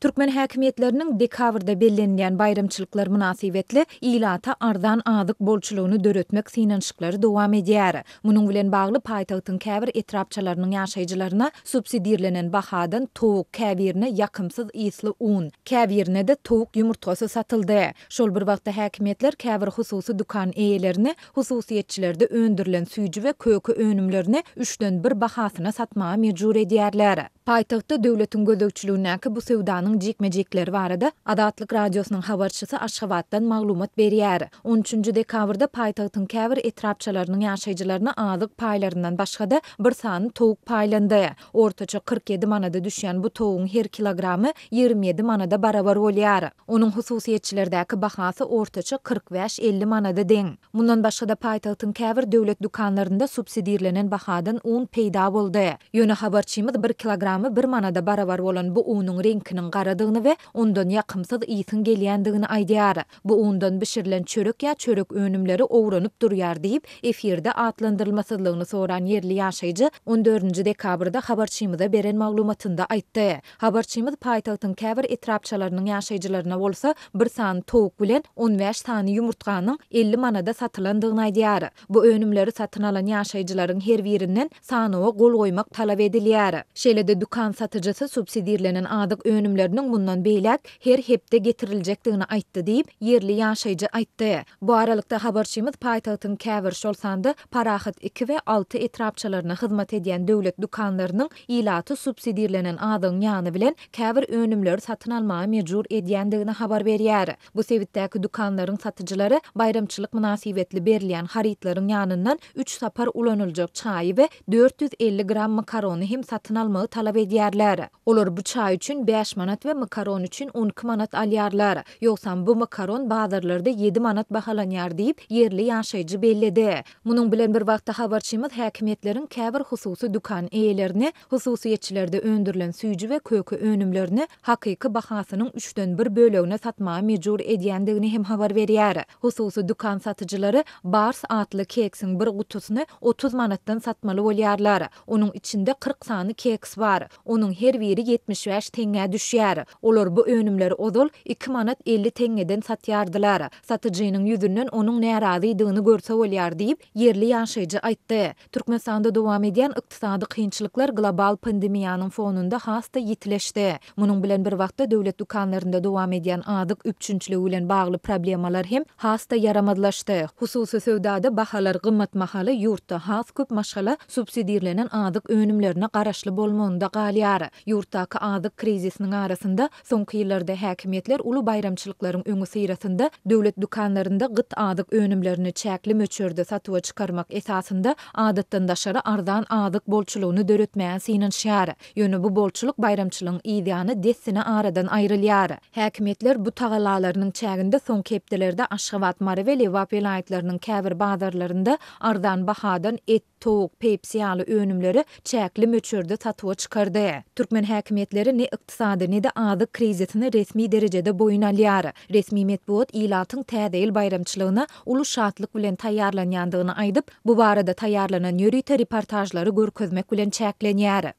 Türkmen häkimiýetleriniň dekabrda bellenilýän baýramçylyklar mynasybetli ilata arzan azyk bolçulygyny döretmek synanyşyklary dowam edýär. Munuň bilen bagly paýtagtyň käbir etrapçalarynyň ýaşaýjylaryna subsidirlenen bahadan towuk, käbirine ýakymsyz ysly un, käbirine-de towuk ýumurtgasy satyldy. Şol bir wagtda häkimiýetler käbir hususy dükan eýelerini hususyýetçilerde öndürilen süýji we köke önümlerini üçden bir bahasyna satmaga mejbur edýärler. Paýtagtda döwletiň gözegçiligindäki bu söwdanyň jikme-jikleri barada Azatlyk Radiosynyň habarçysy Aşgabatdan maglumat berýär. On üçünji dekabrda paýtagtyň käbir etrapçalarynyň ýaşaýjylaryna azyk paýlaryndan başga-da bir sany towuk paýlandy. Ortaça 47 manada düşýän bu towugyň her kilogramy 27 manada barabar bolýar. Onuň hususyýetçilerdäki bahasy ortaça 45-50 manada deň. Mundan başga-da paýtagtyň käbir döwlet dükanlarynda subsidirlenen bahadan un peýda boldy. Ýöne habarçymyz bir kilogramy bir manada barabar bolan bu unuň reňkiniň garadygyny we ondan ýakymsyz ysyň gelýändigini aýdýar. Bu undan bişirilen çörek ýa çörek önümleri owranyp durýar diýip, efirde atlandyrylmasyzlygyny soran ýerli ýaşaýjy on dördünji dekabrda habarçymyza beren maglumatynda aýtdy. Habarçymyz paýtagtyň käbir etrapçalarynyň ýaşaýjylaryna bolsa bir sany towuk bilen 15 sany ýumurtganyň 50 manada satylandygyny aýdýar. Bu önümleri satyn alan ýaşaýjylaryň her birinden sanawa gol goýmak talap edilýär. Şeýle-de dükan satyjysy subsidirlenen azyk önümleriniň mundan beýläk her hepde getiriljekdigini aýtdy diýip, ýerli ýaşaýjy aýtdy. Bu aralykda, habarçymyz paýtagtyň käbir, şol sanda Parahat iki we alty etrapçalaryna hyzmat edýän döwlet dükanlarynyň ilaty subsidirlenen azygyň ýany bilen käbir önümleri satyn almaga mejbur edýändigini habar berýär. Bu sebitdäki dükanlaryň satyjylary baýramçylyk mynasybetli berilýän harytlaryň ýanyndan üç sapar ulanyljak çaýy we 450 gram makarony hem satyn almagy talap edýärler. Olar bu çaý üçin bäş manat we makaron üçin 12 manat alýarlar. Ýogsam bu makaron bazarlarda ýedi manat bahalanýar diýip, ýerli ýaşaýjy belledi. Munuň bilen bir wagtda habarçymyz häkimiýetleriň käbir hususy dükan eýelerini hususyýetçilerde öndürilen süýji we köke önümlerini hakyky bahasynyň üçden bir bölegine satmaga mejbur edýändigini hem habar berýär. Hususy dükan satyjylary Bars atly keksiň bir gutusyny 30 manatdan satmaly bolýarlar. Onuň içinde 40 sany keks bar. Onuň her biri 75 teňňä düşýär. Olar bu önümleri ozal iki manat 50 teňňeden satýardylar. Satyjynyň ýüzünden onuň närazydygyny görse bolýar diýip, ýerli ýaşaýjy aýtdy. Türkmenistanda dowam edýän ykdysady kynçylyklar global pandemiýanyň fonunda has-da ýitileşdi. Munuň bilen bir wagtda döwlet dükanlarynda dowam edýän azyk üpjünçiligi bilen bagly problemalar hem has-da ýaramazlaşdy. Hususy söwdada bahalar gymmat mahaly ýurtda has köp maşgala subsidirlenen azyk önümlerine garaşly bolmagynda galýar. Ýurtdaky azyk krizisiniň arasynda Soňky ýyllarda häkimiýetler uly baýramçylyklaryň öňüsyrasynda döwlet dükanlarynda gyt azyk önümlerini çäkli möçberde satuwa çykarmak esasynda adatdan daşary arzan azyk bolçulygyny döretmäge synanyşýar. Ýöne bu bolçulyk baýramçylygyň yzýany dessine aradan aýrylýar. Häkimiýetler bu tagallalarynyň çäginde soňky hepdelerde Aşgabat, Mary we Lebap welaýatlarynyň käbir bazarlarynda arzan bahadan et, towuk, pepsi ýaly önümleri çäkli möçberde satuwa çykardy. Türkmen häkimiýetleri ne ykdysady, ne-de azyk krizisini resmi derejede boýun alýar. Resmi metbugat ilatyň Täze ýyl baýramçylygyna uly şatlyk bilen taýýarlanýandygyny aýdyp, bu barada taýýarlanan ýörite reportažlary görkezmek bilen çäklenýär.